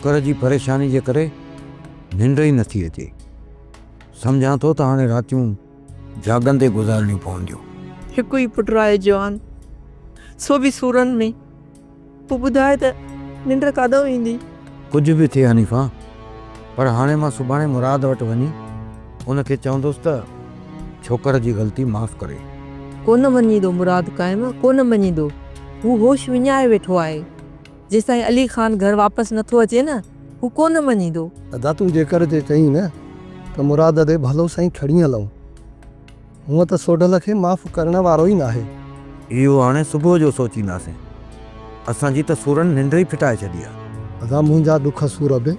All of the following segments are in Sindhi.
ڇوڪر جي پريشاني جي ڪري ننڊ ئي نٿي اچي. سمجهان ٿو ته هاڻي راتيون جاڳندي گذارڻيون پونديون. هڪ ئي پٽ آهي جوان، سو به سورن ۾. پوء ٻڌاء ته ننڊ ڪاڏانهن ايندي؟ ڪجهه به ٿئي حنيفا، پر هاڻي مان سڀاڻي مراد وٽ وڃي ان کي چوندس ته ڇوڪر جي غلطي معاف ڪري. ڪونه مڃيندو مراد قائم، ڪونه مڃيندو. هو هوش وڃائي ويٺو آهي. جيستائين علي خان گهر واپس نٿو اچي نه، هو ڪونه مڃيندو. ادا تون جيڪر جي چئين نه ته مراد ڏي ڀلو سائين کڻي هلون. هونء ته سوڍل کي معاف ڪرڻ وارو ئي ناهي. اهو هاڻي صبح جو سوچينداسين. اسان جي ته سورن ننڊ ئي ڦٽائي ڇڏي آ. ادا منهنجا ڏک سور به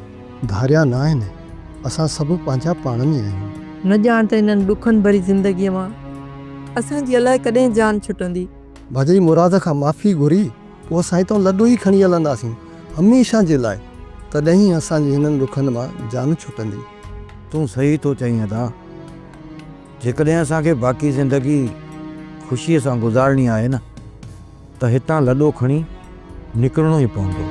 ڌاريا ناهن. اسان سڀ پنهنجا پاڻ ۾ آهيون. نه ڄاڻ ته انهن ڏکن ڀري زندگيء مان اسان جي الائي ڪڏهن جان ڇٽندي. ڀاڄائي مراد کان معافي گهري پوء اسان هتان لڏو ئي کڻي هلنداسين هميشه جي لاء. تڏهن ئي اسان جي هنن ڏکن مان جان ڇٽندي. تون صحيح ٿو چئين ادا. جيڪڏهن اسان کي باقي زندگي خوشيء سان گذارڻي آهي نه ته هتان لڏو کڻي نڪرڻو ئي پوندو.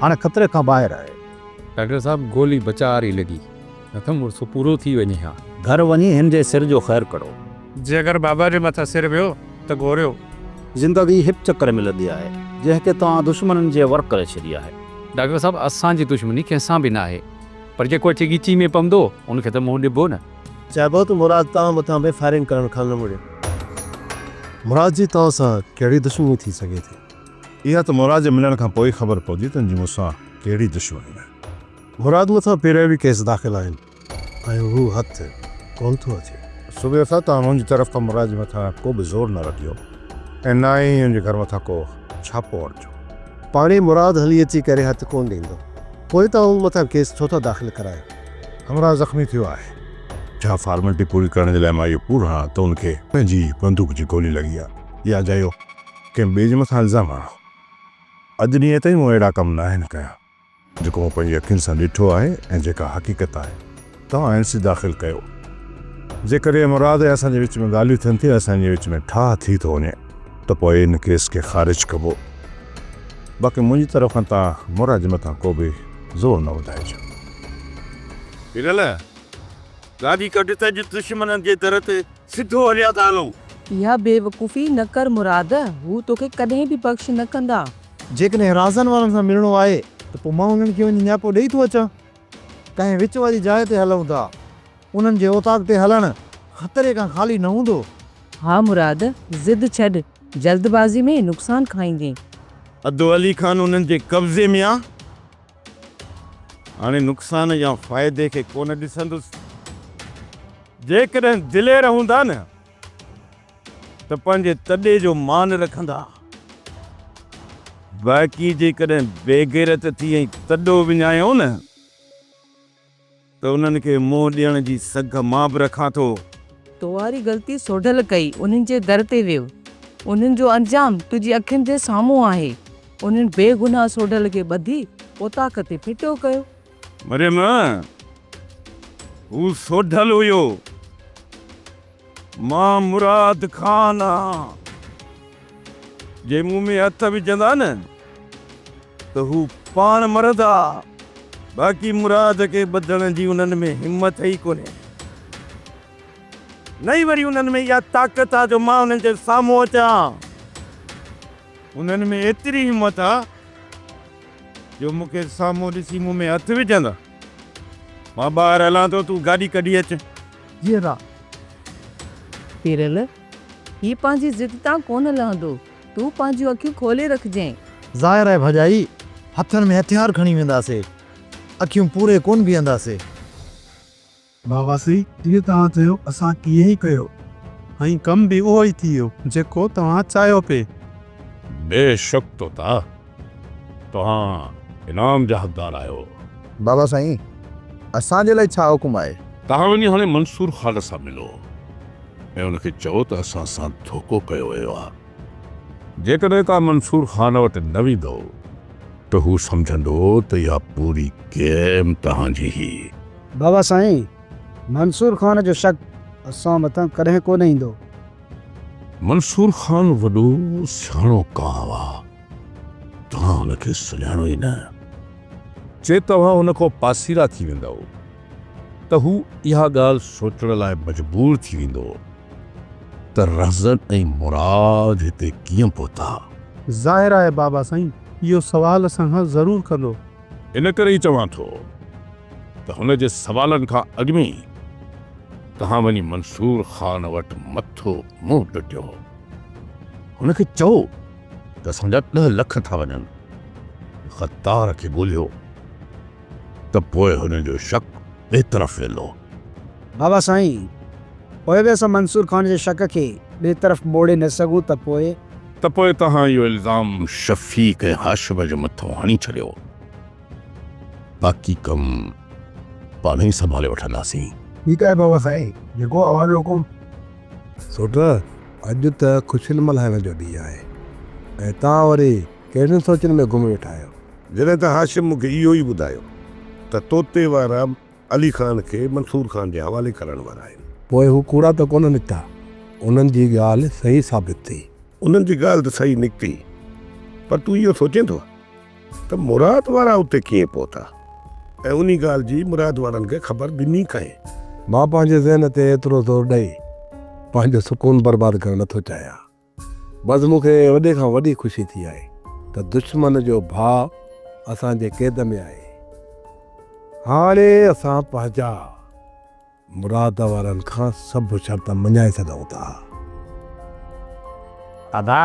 هاڻي خطري کان ٻاهر آهي. ڊاڪٽر صاحب گولي بچاء واري لڳي. نه ته مڙس پورو ٿي وڃي ها. گهر وڃي هن جي سر جو خير ڪرو. جيڪر بابا جي مٿان سر ويو ته گهوريو. زندگي هڪ چڪر ملندي آهي، جنهن کي توهان دشمنن جي ور ڪري ڇڏي آهي. ڊاڪٽر صاحب اسان جي دشمني ڪنهن سان به ناهي، پر جيڪو اچي ڳچي ۾ پوندو ان کي ته منهن ڏبو نه. چئبو ته مراد توهان مٿان به فائرنگ ڪرڻ کان نه مڙيو. مراد جي توهان سان ڪهڙي دشمني ٿي سگهي ٿي؟ اها ته مراد جي ملڻ کان پوء ئي خبر پوندي ته ان جي مون سان ڪهڙي دشمني آهي. مراد مٿان پهريان به ڪيس داخل آهن ۽ هو هٿ ڪونه ٿو اچي. صوبيدار صاحب توهان منهنجي طرف کان مراد جي مٿان ڪو به زور نه رکجو ۽ نه ئي هن جي گهر مٿان ڪو ڇاپو هڻجو. پاڻهي مراد هلي اچي ڪري هٿ ڪونه ڏيندو. پوء توهان هن مٿان ڪيس ڇو ٿا داخل ڪرايو؟ همراهه زخمي ٿيو آهي. ڇا فارملٽي پوري ڪرڻ جي لاء مان اهو ڪوڙ هڻان ته هن کي پنهنجي بندوق جي گولي لڳي آهي يا اجايو ڪنهن ٻئي جي مٿان الزام هڻان؟ اڄ ڏينهن تائين مون اهڙا ڪم ناهن ڪيا. جيڪو مون پنهنجي اکين سان ڏٺو آهي ۽ جيڪا حقيقت آهي، توهان اين سي داخل ڪيو. جيڪڏهن مراد ۽ اسان جي وچ ۾ ڳالهيون ٿين ٿيون ۽ اسان جي وچ ۾ ٺاهه ٿي ٿو وڃي ته پوء ان ڪيس کي خارج ڪبو. باقي منهنجي طرف کان توهان مراد جي مٿان ڪو به زور نه وڌائجو. هيرل، گاڏي ڪڍ ته اڄ دشمنن جي در تي سڌو هليا ٿا هلون. اها بيوقوفي نه ڪر مراد، هو توکي ڪڏهن به بخش نه ڪندا. جيڪڏهن رازن وارن سان ملڻو آهي ته پوء مان انهن کي وڃي نياپو ڏيئي ٿو اچان. ڪنهن وچ واري جاء تي هلون ٿا. انهن جي اوطاق تي هلڻ خطري کان خالي نه هوندو. ها مراد، ضد ڇڏ، جلدبازي ۾ نقصان کائيندين. ادو علي خان انهن جي قبضي ۾ آ. هاڻي نقصان يا فائدي کي ڪونه ڏسندس. جيڪڏهن دلير هوندا نه ته پنهنجي تڏي جو مان رکندا. باقي جيڪڏهن بيغيرت ٿي ۽ تڏو وڃايو نه ته انهن کي منهن ڏيڻ جي سگهه مان به رکان ٿو. تو واري غلطي سوڍل ڪئي، انهن جي در تي ويو. انهن جو انجام تنهنجي اکين جي سامهون آهي. انهن بيگناهه سوڍل کي ٻڌي اوطاق تي ڦٽو ڪيو. مريم، هو سوڍل هيو. مان مراد خان آهيان. جي مون ۾ هٿ وجهندا نه ته هو پاڻ مرندا. باقي مراد کي ٻڌڻ جي انهن ۾ همت ئي ڪونهي. نه ئي وري انهن ۾ اها طاقت آ جو مان انهن جي سامهون اچان. انهن ۾ ايتري همت آ جو مون کي سامهون ڏسي مون ۾ هٿ وجهندا. مان ٻاهر هلان ٿو، تون گاڏي ڪڍي اچ. جي ادا. پيرل، هي پنهنجي ضد تان ڪونه لهندو. تون پنهنجون اکيون کولي رکجئين. ظاهر آهي ڀڄائي، هٿن ۾ هٿيار کڻي وينداسي. اکيون پوري ڪونه بيهنداسي. بابا سائين، جيئن توهان چيو اسان ائين ئي ڪيو ۽ ڪم به اهو ئي ٿي ويو جيڪو توهان چاهيو پئي. بيشڪ طوطا، توهان انعام جا حقدار آهيو. بابا سائين، اسان جي لاء ڇا حڪم آهي؟ توهان وڃي هاڻي منصور خان سان ملو ۽ ان کي چئو ته اسان سان ڌوڪو ڪيو ويو آهي. جيڪڏهن توهان منصور خان وٽ نه ويندؤ. ته هو سمجهندو ته اها پوري گيم توهان جي هئي. بابا سائين، منصور خان جو شڪ اسان مٿان ڪڏهن ڪونه ايندو. منصور خان وڏو سياڻو ڪانء آ، توهان هن کي سڃاڻو ئي نه. جي توهان هن کان پاسيرا ٿي ويندؤ ته هو اها ڳالهه سوچڻ لاء مجبور ٿي ويندو ته رهزن ۽ مراد هتي ڪيئن پهتا؟ ظاهر آهي بابا سائين اهو سوال اسان کان ضرور ڪندو. ان ڪري ئي چوان ٿو ته هن جي سوالن کان اڳ ۾ ئي توهان وڃي منصور خان وٽ مٿو منهن ٽٽيو. هن کي چئو ته اسان جا ڏهه لک ٿا وڃن. غدار کي ڳولهيو ته پوء هن جو شڪ ٻئي طرف ويندو. بابا سائين، پوء به اسان منصور خان جي شڪ کي ٻئي طرف موڙي نه سگهون ته پوء؟ ته پوء توهان اهو الزام شفيق ۽ هاشم جي مٿو هڻي ڇڏيو. باقي ڪم پاڻ ئي سنڀالي وٺنداسين. ٺيڪ آهي بابا سائين، جيڪو اوهان جو حڪم. سوٽ، اڄ ته خوشين ملهائڻ جو ڏينهن آهي ۽ توهان وري ڪهڙين سوچن ۾ گم ويٺا آهيو؟ جڏهن ته هاشم مون کي اهو ئي ٻڌايو ته طوطي وارا علي خان کي منصور خان جي حوالي ڪرڻ وارا آهن. پوء هو ڪوڙا ته ڪونه نڪتا، انهن جي ڳالهه صحيح ثابت ٿي. انهن جي ڳالهه ته صحيح نڪتي، پر تون اهو سوچين ٿو ته مراد وارا اتي ڪيئن پهتا ۽ انهي ڳالهه جي مراد وارن کي خبر ڏني ڪنهن؟ مان پنهنجي ذهن تي ايترو زور ڏئي پنهنجو سڪون برباد ڪرڻ نٿو چاهيان. بس مون کي وڏي کان وڏي خوشي ٿي آهي ته دشمن جو ڀاء اسان جي قيد ۾ آهي. هاڻي اسان پنهنجا مراد وارن کان سڀ شرط مڃائي سگهون ٿا. ادا،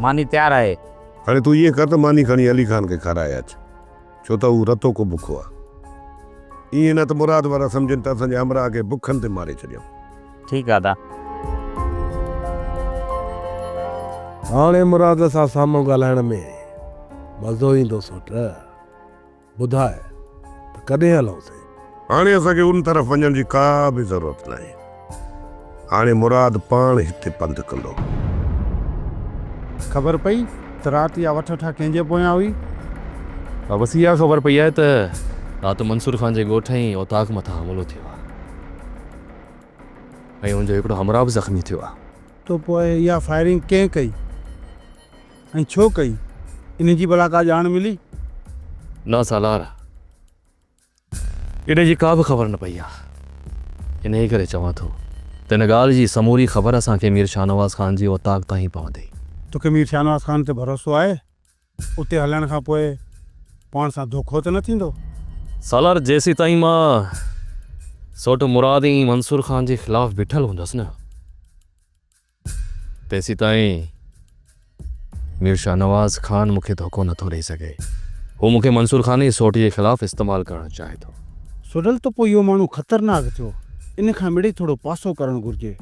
ماني تيار آهي. هاڻي تون ائين ڪر ته ماني کڻي علي خان کي کارائي اچ، ڇو ته هو رتو ڪو بکو آهي. ائين نه ته مراد وارا سمجهن ته اسان جي همراهه کي بکن تي ماري ڇڏيائون. ٺيڪ آ ادا. هاڻي مراد سان سامهون ڳالهائڻ ۾ مزو ايندو سوٽ. ٻڌاء ته ڪڏهن هلون سي؟ هاڻي اسان کي ان طرف وڃڻ جي ڪا به ضرورت ناهي. هاڻي مراد پاڻ هتي پنڌ ڪندو. خبر پئي ته رات اها وٺ وٺا ڪنهن جي پويان هئي؟ ها بس اها خبر پئي آهي ته رات منصور خان جي ڳوٺ ۽ اوطاق مٿان حملو ٿيو آهي ۽ ان جو هڪڙو همراهه به زخمي ٿيو آهي. ته پوء اها فائرنگ ڪنهن ڪئي؟ ۽ ڇو ڪئي؟ انهي جي ڀلا ڪا ڄاڻ ملي؟ نه سالار، انهي جي ڪا به خبر نه پئي آ. انهيء ڪري چوان ٿو ته ان ڳالهه جي سموري خبر اسان کي مير شاهنواز خان جي اوطاق تان ئي پوندي. توکي مير شاهنواز خان تي ڀروسو آهي؟ اتي هلڻ کان پوء پاڻ سان دوکو ته نه ٿيندو؟ سالار، جيسيتائين مان سوٽ مراد ۽ منصور خان جي خلاف بيٺل هوندس نه، تيسيتائين مير شاهنواز خان مون کي ڌوڪو نٿو ڏئي سگهي. هو مون کي منصور خان ۽ سوٽ جي خلاف استعمال ڪرڻ چاهي ٿو. سوڍل ته پوء اهو ماڻهو خطرناڪ ٿيو. ان کان مڙئي ٿورو پاسو ڪرڻ گهرجي.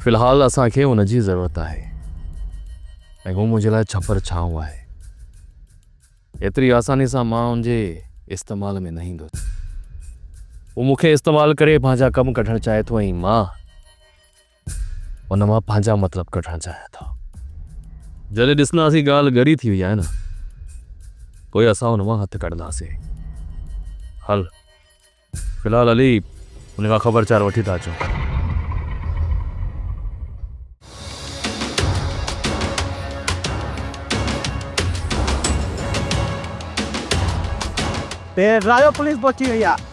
في الحال اسان کي ان جي ضرورت آهي ۽ هو منهنجي لاء ڇپر ڇانو آهي. ايتري آساني سان مان ان جي استعمال ۾ نه ايندس. هو مون کي استعمال ڪري پنهنجا ڪم ڪڍڻ چاهي ٿو ۽ مان. ان مان پنهنجا مطلب ڪڍڻ چاهيان ٿو. جڏهن ڏسنداسين ڳالهه ڳري ٿي وئي آهي نه، پوء اسان ان مان هٿ ڪڍنداسين. هل، في الحال هلي ان کان خبر چار وٺي ٿا اچون. پير رايو پوليس پهچي وئي آهي.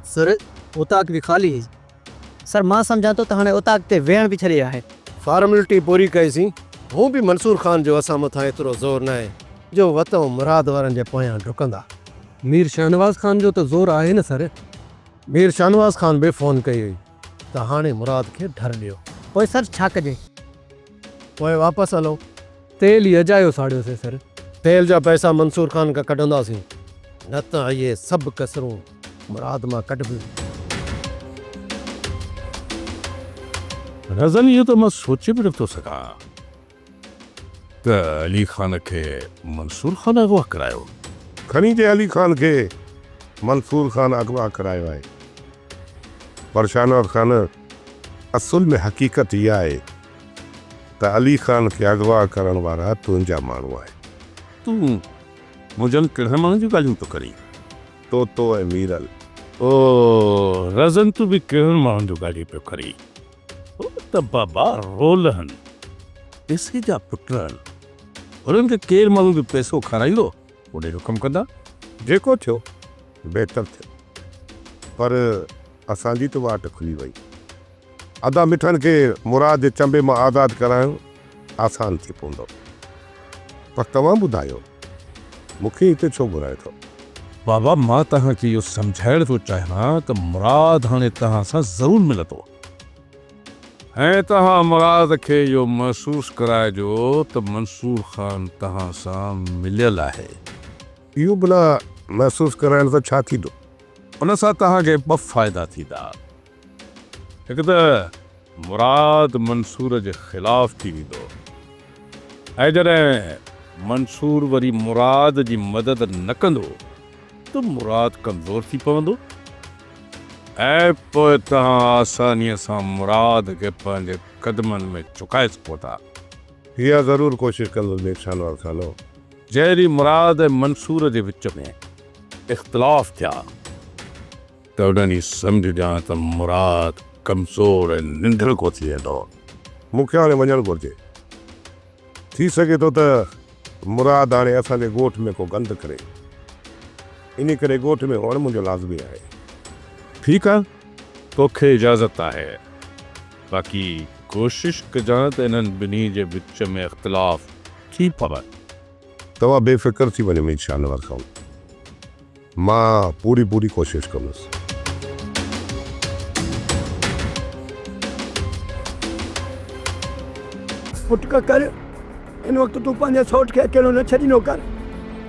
سر اوطاق به خالي هئي. سر مان سمجهان ٿو ته هاڻي اوطاق تي ويهڻ به ڇڏي آهي. فارملٽي پوري ڪئي سين. هون به منصور خان جو اسان مٿان ايترو زور ناهي جو وتئون مراد وارن جي پويان ڊڪندا. مير شاهنواز خان جو ته زور آهي نه سر. مير شاهنواز خان به فون ڪئي هئي ته هاڻي مراد کي ڍر ڏيو. پوء سر ڇا ڪجي؟ پوء واپس هلو. تيل ئي اجايو ساڙيوسين سر. تيل جا پئسا منصور خان کان ڪڍنداسين، نه ته اهي سڀ ڪسرون مراد مان ڪڍبيون. رزن اهو ته مان سوچي به نٿو سگهان ته علي خان کي منصور خان اغوا ڪرايو. کڻي چئي علي خان کي. منصور خان اغوا ڪرايو آهي. پر شاهنواز خان اصل ۾ حقيقت اها آهي ته علي خان کي اغوا ڪرڻ وارا تنهنجا ماڻهو آهن. تون منهنجن ڪهڙن ماڻهن جون ڳالهيون ٿو ڪرين؟ طوطو ۽ ميرل. او رزن تون به ڪهڙن ماڻهن جون ڳالهيون پيو ڪرين؟ هو ته بابا رول هن، پئسي جا پٽ هن. هنن کي ڪير ماڻهو به پئسو کارائيندو، اوڏي جو ڪم ڪندا. جيڪو ٿيو بهتر ٿيو، پر اسان جي ته واٽ کلي وئي. ادا مٺن کي مراد جي چنبي مان آزاد ڪرائڻ آسان ٿي پوندو. پر توهان ٻڌايو، مون کي هتي ڇو گهرايو اٿو؟ بابا مان توهان کي اهو سمجهائڻ ٿو چاهيان ته مراد هاڻي توهان سان ضرور ملندو ۽ توهان مراد کي اهو محسوس ڪرائجو ته منصور خان توهان سان مليل آهي. اهو ڀلا محسوس ڪرائڻ سان ڇا ٿيندو؟ ان سان توهان کي ٻه فائدا ٿيندا. هڪ ته مراد منصور جي خلاف ٿي ويندو ۽ جڏهن منصور وري مراد جي مدد نه ڪندو ته مراد ڪمزور ٿي پوندو ۽ پوء توهان آسانيء سان مراد کي پنهنجي قدمن ۾ جهڪائي سگهو ٿا. اها ضرور ڪوشش ڪندس مير شاهنواز خانو. جنهن ڏينهن مراد ۽ منصور جي وچ ۾ اختلاف ٿيا ته ان ڏينهن سمجهجان ته مراد ڪمزور ۽ ننڌڻڪو ٿي ويندو. مون کي هاڻي وڃڻ گهرجي. ٿي سگهي ٿو ته مراد هاڻي اسان جي ڳوٺ ۾ ڪو گند ڪري. انهي ڪري ڳوٺ ۾ هئڻ منهنجو لازمي آهي. ٺيڪ آ، توکي اجازت آهي. باقي ڪوشش ڪجان ته انهن ٻنهي جي وچ ۾ اختلاف ٿي پون. توهان بي فڪر ٿي وڃو مير شاهنواز خان. مان پوري پوري ڪوشش ڪندس. پٽ ڪڪر، هن وقت تون پنهنجي سئوٽ کي اڪيلو نه ڇڏيندو ڪر،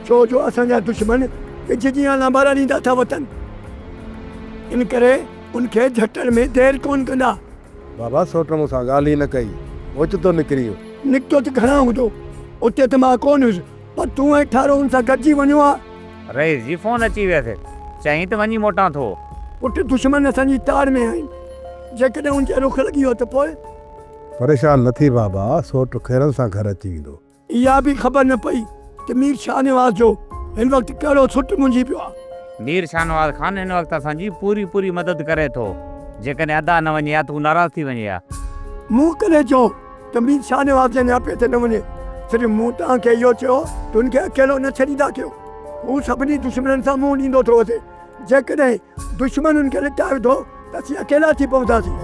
ڇو جو اسان جا دشمن ڳجهه جيان لانبارا ڏيندا ٿا وتن، ان ڪري ان کي جهٽڻ ۾ دير ڪونه ڪندا. بابا سئوٽ مون سان ڳالهه ئي نه ڪئي، اوچتو نڪري ويو. نڪتو ته گهڻا هوندو، اتي ته مان ڪونه هيس، پر تون ۽ ٺارو ان سان گڏجي وڃو ها. رئيس جي فون اچي ويس، چيائين ته وڃي موٽان ٿو. پٽ دشمن اسان جي تاڙ ۾ آهن، جيڪڏهن ان جي رخ لڳي ويو ته پوء؟ پريشان نه ٿي بابا، سئوٽ خيرن سان گهر اچي ويندو. اها به خبر نه پئي ته مير شاهنواز جو هن وقت ڪهڙو سٽ منجهي پيو آهي. مير شاهنواز خان هن وقت اسان جي پوري پوري مدد ڪري ٿو. جيڪڏهن ادا نه وڃي ها ته هو ناراض ٿي وڃي ها. مون ڪڏهن چيو ته مير شاهنواز جي نياپي تي نه وڃي. صرف مون توهان کي اهو چيو ته هن کي اڪيلو نه ڇڏيندا ڪيو. هو سڀني دشمنن سان منهن ڏيندو ٿو وتي. جيڪڏهن دشمن هن کي لٽائي وڌو ته اسين اڪيلا ٿي پونداسين.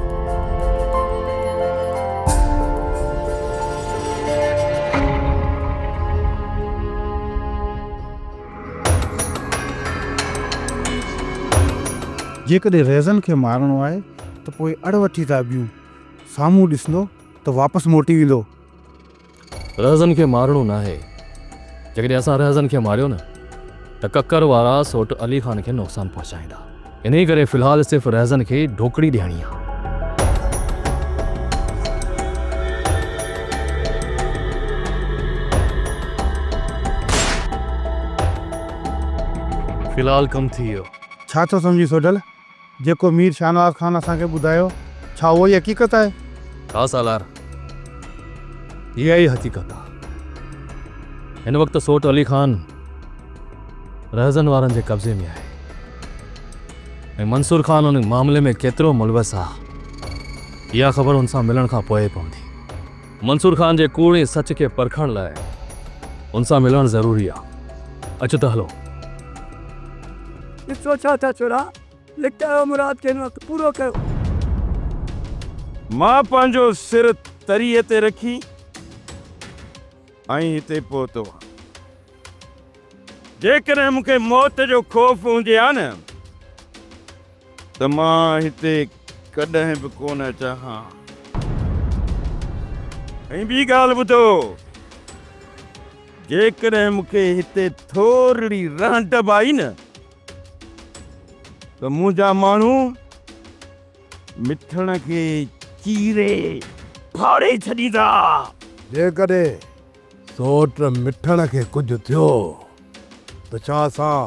جيڪڏهن رهزن کي مارڻو آهي ته پوء اڙ وٺي ٿا بيهون. سامهون ڏسندو ته واپس موٽي ويندو. رهزن کي مارڻو ناهي. جيڪڏهن اسان رهزن کي ماريو نه ته ڪڪر وارا سوٽ علي خان کي نقصان پهچائيندا. انهيء ڪري في الحال صرف رهزن کي ڍوڪڙي ڏيڻي آ. في الحال ڪم ٿي ويو. ڇا ٿو سمجهين سوڍل؟ جيڪو مير شاهنواز خان اسان کي ٻڌايو، ڇا اهو ئي حقيقت آهي؟ ها سالار، اها ئي حقيقت آهي. هن وقت سوٽ علي خان رهزن وارن جي قبضي ۾ آهي ۽ منصور خان ان معاملي ۾ ڪيترو ملوث آهي، اها خبر ان سان ملڻ کان پوء ئي پوندي. منصور خان جي ڪوڙ ۽ سچ کي پرکڻ لاء ان سان ملڻ ضروري آ. اچ ته هلون. ڏسو ڇا ٿا ڇورا، لڪايو مراد کي هن وقت پورو ڪيو. مان پنهنجو سر تريء تي رکي ۽ هتي پهتو آهيان. جيڪڏهن مون کي موت جو خوف هجي ها نه ته مان هتي ڪڏهن به ڪونه اچان ها. ۽ ٻي ڳالهه ٻڌو، جيڪڏهن مون کي هتي ٿورڙي رهنڊ به آئي نه ته منهنجا ماڻهو مٺڻ کي چيري ڦاڙي ڇڏيندا. جيڪڏهن سوٽ مٺڻ کي ڪجهه ٿيو ته ڇا اسان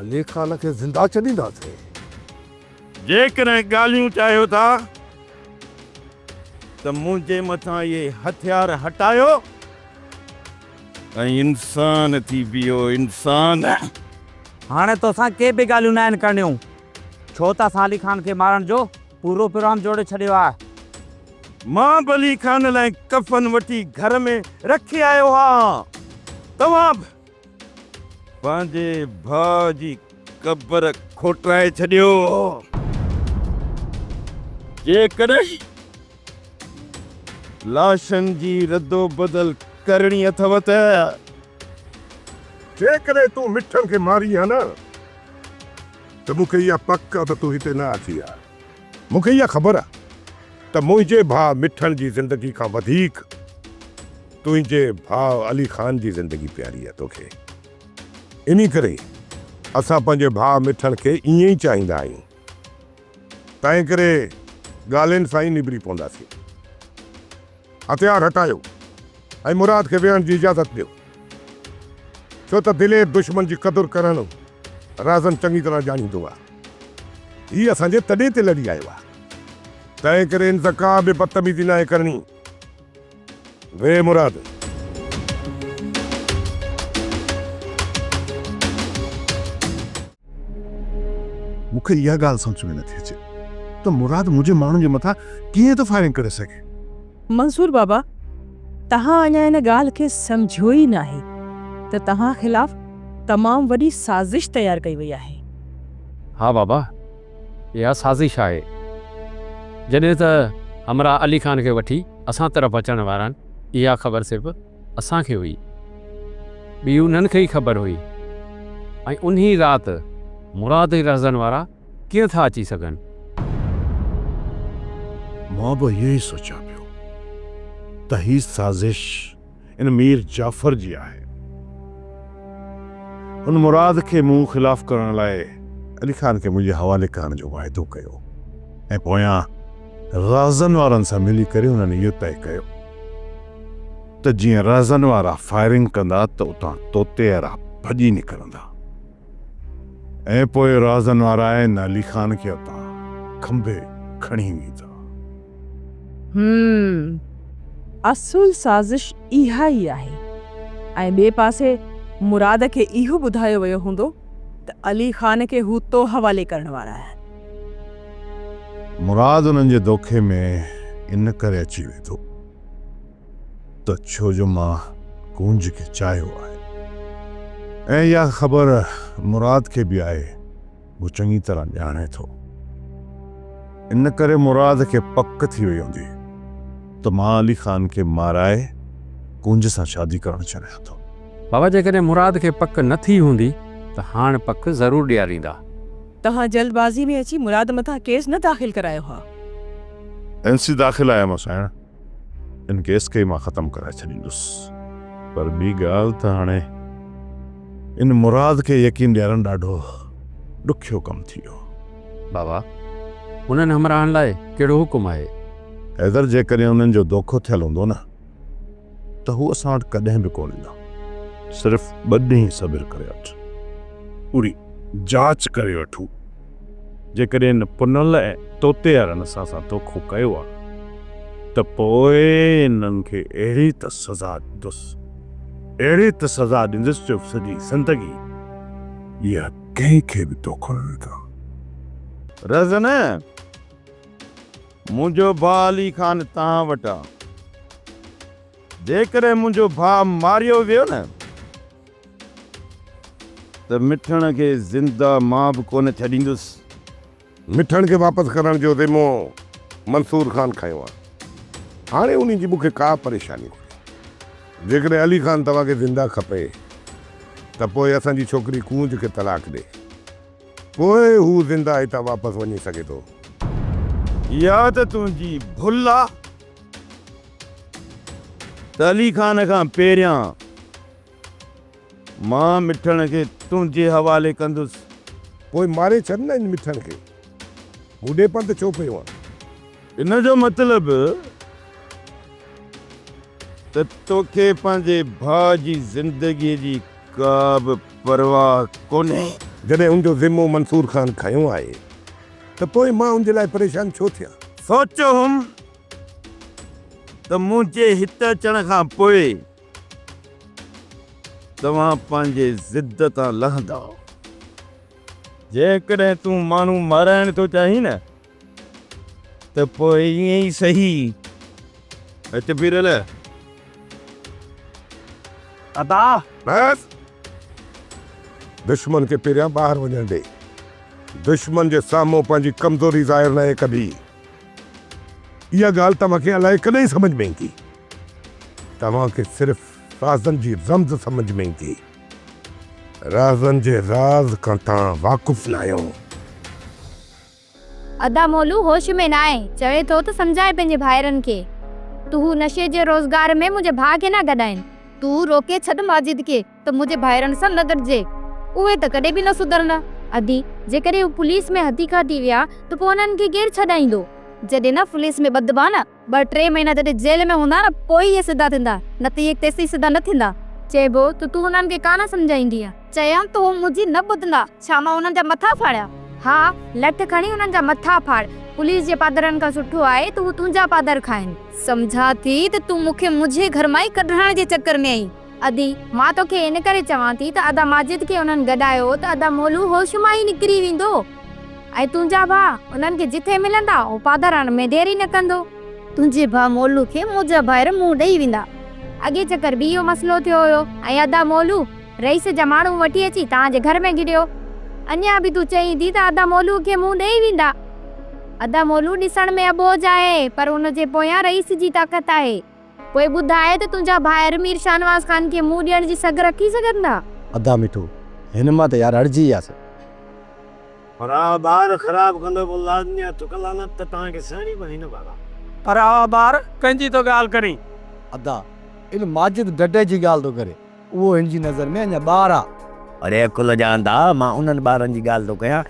علي خان کي زنده ڇڏينداسين. جيڪڏهن ڳالهيون چاهيو ٿا ته منهنجي مٿان اهي هٿيار هٽايو ۽ انسان ٿي بيهو، انسان. هاڻي توسان ڪي به ڳالهيون ناهن ڪرڻيون، ڇو ته اسان علي خان کي مارڻ جو پورو پروگرام جوڙي ڇڏيو آهي. مان به علي خان لاء ڪفن وٺي گهر ۾ رکي آيو آهيان. توهان به پنهنجي ڀاء جي قبر کوٽرائي ڇڏيو. جيڪڏهن لاشن جي ردوبدل ڪرڻي اٿو ته. جيڪڏهن تون مٺن کي مارين ها نه ته مون کي اها پڪ آ ته تون هتي نه اچين ها. مون کي اها خبر آ ته منهنجي ڀاء مٺن جي زندگي کان وڌيڪ تنهنجي ڀاء علي خان جي زندگي پياري آ توکي. انهي ڪري اسان پنهنجي ڀاء مٺڻ کي ائين ئي چاهيندا آهيون. تنهن ڪري ڳالهين سان ئي نبري پونداسين. هٿيار هٽايو ۽ مراد کي ويهڻ جي اجازت ڏيو. ڇو ته دلير دشمن جي قدر ڪرڻ رازن چڱي طرح ڄاڻيندو آهي. هي اسان جي تڏي تي لڙي آيو آهي. تنهن ڪري هن سان ڪا به بدتميزي ناهي ڪرڻي. ويهه مراد. مون کي اها ڳالهه سمجهه ۾ نٿي اچي ته مراد منهنجي ماڻهن جي مٿان ڪيئن ٿو فائرنگ ڪري سگهي. منصور بابا، توهان اڃا ان ڳالهه کي سمجهيو ئي ناهي ته توهان خلاف تمام وڏي سازش تيار ڪئي وئي آهي. ها بابا، اها سازش آهي. جڏهن ته همراهه علي خان کي وٺي اسان طرف اچڻ وارا آهن، اها خبر صرف اسان کي هئي. ٻي انهن کي ئي خبر هئي ۽ انهي رات مراد ۽ رهزن وارا ڪيئن ٿا اچي سگهن؟ مان به اهو ئي سوچيان پيو ته هي سازش ان مير جعفر جي آهي. هن مراد کي مون خلاف ڪرڻ لاء علي خان کي منهنجي حوالي ڪرڻ جو واعدو ڪيو ۽ پويان رازن وارن سان ملي ڪري انهن اهو طئي ڪيو ته جيئن رازن وارا فائرنگ ڪندا ته اتان طوطيئرا ڀڄي نڪرندا ۽ پوء رازن وارا ان علي خان کي اتان کنڀي کڻي ويندا. هم، اصل سازش اها ئي آهي ۽ ٻئي پاسي مراد کي اهو ٻڌايو ويو هوندو ته علي خان کي هو تو حوالي ڪرڻ وارا آهن. مراد انهن جي دوکي ۾ ان ڪري اچي ويندو ته ڇو جو مان ڪونج کي چاهيو آهي ۽ اها خبر مراد کي به آهي. هو چڱي طرح ڄاڻي ٿو. ان ڪري مراد کي پڪ ٿي وئي هوندي ته مان علي خان کي مارائي ڪونج سان شادي ڪرڻ چاهيان ٿو. بابا جيڪڏهن مراد کي پڪ نه ٿي هوندي ته هاڻ پڪ ضرور ڏياريندا. توهان جلدبازي ۾ اچي مراد مٿان ڪيس نه داخل ڪرايو ها. اين سي داخل آهي مان سائڻ. ان ڪيس کي ئي مان ختم ڪرائي ڇڏيندس. پر ٻي ڳالهه ته هاڻي ان مراد کي يقين ڏيارڻ ڏاڍو ڏکيو ڪم ٿي ويو. بابا، انهن همراهن لاء ڪهڙو حڪم آهي؟ حيدر، جيڪڏهن انهن جو دوکو ٿيل هوندو نه ته هو اسان وٽ ڪڏهن به ڪونه ايندا. صرف ٻه ڏينهن صبر ڪري وٺ. پوري جاچ ڪري وٺون. جيڪڏهن هن پنهل ۽ طوطي وارن اسان سان دوکو ڪيو آ ته پوء انهن کي اهڙي ته سزا ڏيندس، اهڙي ته سزا ڏيندس جو سڄي زندگي اها ڪنهن کي به دوکو نه ڏيندا. رزن، منهنجو ڀاء علي خان توهان وٽ آ. جيڪڏهن منهنجو ڀاء ماريو ويو نه ته مٺڻ کي زنده مان به ڪونه ڇڏيندس. مٺڻ کي واپس ڪرڻ جو ذمو منصور خان کنيو آهي. هاڻي انهي جي مون کي ڪا پريشاني ڪونهي. جيڪڏهن علي خان توهان کي زنده کپي ته پوء اسان جي ڇوڪري ڪونج کي طلاق ڏي. پوء هو زنده هتان واپس وڃي سگهي ٿو. اها ته تنهنجي ڀل آ ته علي خان کان پهريان مان مٺڻ کي تنهنجي حوالي ڪندس. پوء ماري ڇڏ نه ان مٺڻ کي. مون ڏي پنڌ ڇو پيو آن؟ ان جو مطلب ته توکي پنهنجي ڀاء جي زندگيء جي ڪا به پرواهه ڪونهي. جڏهن ان جو ذمو منصور خان کنيو آهي ته پوء مان ان جي لاء پريشان ڇو ٿيان؟ سوچيو هئم ته منهنجي هت اچڻ کان پوء توهان پنهنجي ضد تان لهندا. جيڪڏهن تون ماڻهو مارائڻ ٿو چاهين نه ته پوء ائين ئي سهي. اچ پيرل. ادا! بس! دشمن کي پهريان ٻاهر وڃڻ ڏي. دشمن جي سامهون پنهنجي ڪمزوري ظاهر ناهي ڪبي. اها ڳالهه توهان کي الائي ڪڏهن سمجهه ۾ ايندي. توهان کي صرف رازن جي رمز سمجهه ۾ ايندي. رازن جي راز کان توهان واقف ناهيو. ادا مولو هوش ۾ ناهي، چوي ٿو ته سمجهائي پنهنجي ڀائرن کي ته هو نشي جي روزگار ۾ منهنجي ڀاء کي نه گڏائين. تون روڪي ڇڏ ماجد کي ته منهنجي ڀائرن سان نه گڏجي، اهي ته ڪڏهن به نه سڌرندا. ادي، جيڪڏهن هو پوليس ۾ هٿيڪا ٿي ويا ته پوء انهن کي ڪير ڇڏائيندو؟ جڏهن نه پوليس ۾ ٻڌبا نه، ٻه ٽي مهينا جڏهن جيل ۾ هوندا نه پوء ئي اهي سڌا ٿيندا، نه ته اهي تيسين سڌا نه ٿيندا. چئبو ته تون انهن کي ڪانه سمجهائيندينء. چيم ته هو منهنجي نه ٻڌندا، ڇا مان انهن جا مٿا ڦاڙيان؟ ها، لٺ کڻي انهن جا مٿا ڦاڙ، پوليس جي پادرن کان سٺو آهي ته هو تنهنجا پادر کائن. سمجهان ٿي ته تون مون کي منهنجي گهر مان ئي ڪڍرائڻ جي چڪر ۾ آهين. ادي، مان توکي ان ڪري چوان ٿي ته ادا ماجد کي انهن گڏايو ته ادا مولو هوش مان ئي نڪري ويندو ۽ تنهنجا ڀاء انهن کي جٿي ملندا هو پادر هڻڻ ۾ دير ئي نه ڪندو. تنهنجي ڀاء مولو کي منهنجا ڀائر منهن ڏئي ويندا. اڳئين چڪر به اهو مسئلو ٿيو هيو ۽ ادا مولو رئيس جا ماڻهو وٺي اچي توهان جي گهر ۾ گهڙيو. اڃا به تون چئين ٿي ته ادا مولو کي منهن ڏئي ويندا. ادا مولو ڏسڻ ۾ اٻوجهه آهي پر ان جي پويان رئيس جي طاقت آهي. پوء ٻڌاء ته تنهنجا ڀائر مير شاهنواز خان کي منهن ڏيڻ جي سگهه رکي سگهندا؟ ادا مٺو، هن مان ته يار اڙجي وياسين. پراوا ٻار خراب ڪندو پوء لازمي آ ٿڪ لعنت ته توهان کي سهڻي پوندي نه بابا. پراوا ٻار ڪنهن جي ٿو ڳالهه ڪرين؟ ادا، ان ماجد ڊڊي جي ڳالهه ٿو ڪري. اهو هن جي نظر ۾ اڃا ٻار آ. اڙي عقل جا انڌا، مان انهن ٻارن جي ڳالهه ٿو ڪيان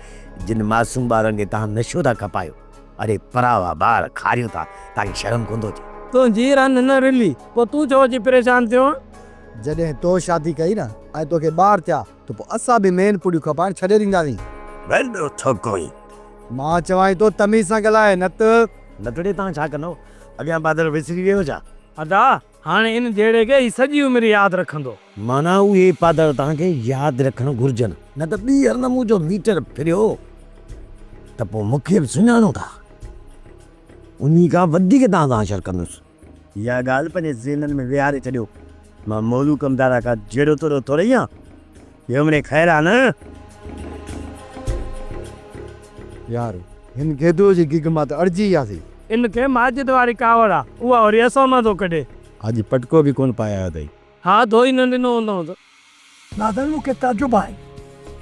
جن معصوم ٻارن کي توهان نشو ٿا کپايو. اڙي پراوا ٻار کاريو ٿا، توهان کي شرم ڪونه ٿو اچي؟ تنهنجي رن نه رلي، پوء تون ڇو اچي پريشان ٿيو آن؟ جڏهن تو شادي ڪئي نه ۽ توکي ٻار ٿيا ته پوء اسان به مين پڙيون کپائڻ ڇڏي ڏينداسين. وڏو ٿڪو آهين. مان چوانء ٿو تميز سان ڳالهاء نه ته. نٽڙي توهان ڇا ڪندؤ؟ اڳيان پادر وسري ويو ڇا؟ ادا، هاڻي ان جهيڙي کي هي سڄي عمر ياد رکندو. معنيٰ اهي پادر توهان کي ياد رکڻ گهرجن. نه ته ٻيهر نه منهنجو ميٽر ڦريو ته پوء مون کي به سڃاڻو ٿا. انهي کان وڌيڪ توهان سان حشر ڪندس. اها ڳالهه پنهنجي ذهنن ۾ ويهاري ڇڏيو. مان مولو ڪمدار کان جهڙو تهڙو ٿورئي آهيان. ٻيو مڙئي خير آ نه؟ يار هن گيدوء جي گگ مان ته اڙجي وياسين. ان کي ماجد واري ڪاوڙ آ، اها وري اسان مان ٿو ڪڍي. اڄ پٽڪو به ڪونه پائي آيو اٿئي. ها ڌوئي نه ڏنو هوندائون ته. نادان مون کي تعجب آهي،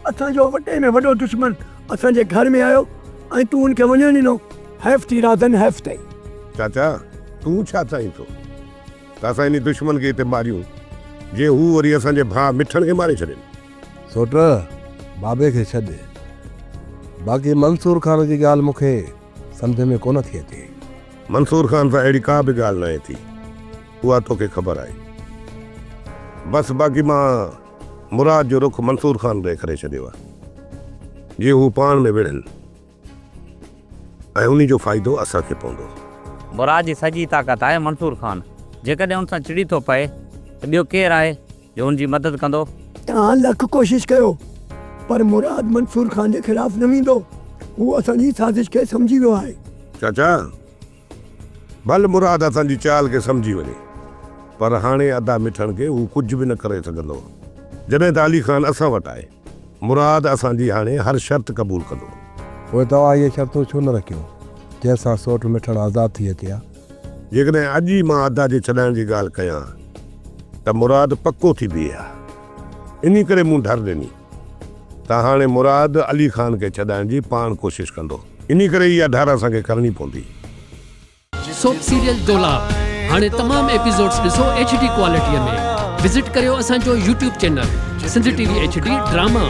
اسان جو وڏي ۾ وڏو دشمن اسان جي گهر ۾ آيو ۽ تون ان کي وڃڻ ڏنو. حيف ٿي رازن حيف ٿئي. چاچا تون ڇا چاهين ٿو ته اسان انهي دشمن کي هتي ماريون جي هو وري اسان جي ڀاء مٺڻ کي ماري ڇڏين. سوٽ، بابي کي ڇڏ. باقي منصور خان جي ڳالهه مون کي سمجهه ۾ ڪونه ٿي اچي. منصور خان سان اهڙي ڪا به ڳالهه ناهي ٿي، اها توکي خبر آهي. بس باقي مان مراد جو رخ منصور خان ڏي ڪري ڇڏيو آهي، جيئن هو پاڻ ۾ وڙهن ۽ انهي جو فائدو اسان کي پوندو. مراد جي سڄي طاقت آهي منصور خان. جيڪڏهن ان سان چڙي ٿو پئي ته ٻيو ڪير آهي جو ان جي مدد ڪندو. توهان لک ڪوشش ڪيو پر مراد منصور خان جي خلاف نه ويندو. هو اسان جي سازش کي سمجهي ويو آهي. چاچا، ڀل مراد اسان جي چال کي سمجهي وڃي پر هاڻي ادا مٺڻ کي هو ڪجهه به نه ڪري سگهندو. جڏهن ته علي خان اسان وٽ آهي. مراد اسان جي هاڻي هر شرط قبول ڪندو. پوء توهان اهي شرطون ڇو نه رکيون جنهن سان سوٽ مٺڻ آزاد ٿي اچي ها؟ جيڪڏهن اڄ ئي مان ادا جي ڇڏائڻ جي ڳالهه ڪيان ته مراد پڪو ٿي بيهي ها. انهي ڪري مون ڍر ڏني ته هاڻي مراد علي خان کي ڇڏائڻ جي پاڻ ڪوشش ڪندو. انهي ڪري اها ڍر اسان کي ڪرڻي پوندي. سوپ سيريل دولاب هاڻي تمام ايپيسوڊز ڏسو ايڇ ڊي ڪوالٽي ۾ وزٽ ڪريو اسان جو YouTube channel Sindh T V H D drama.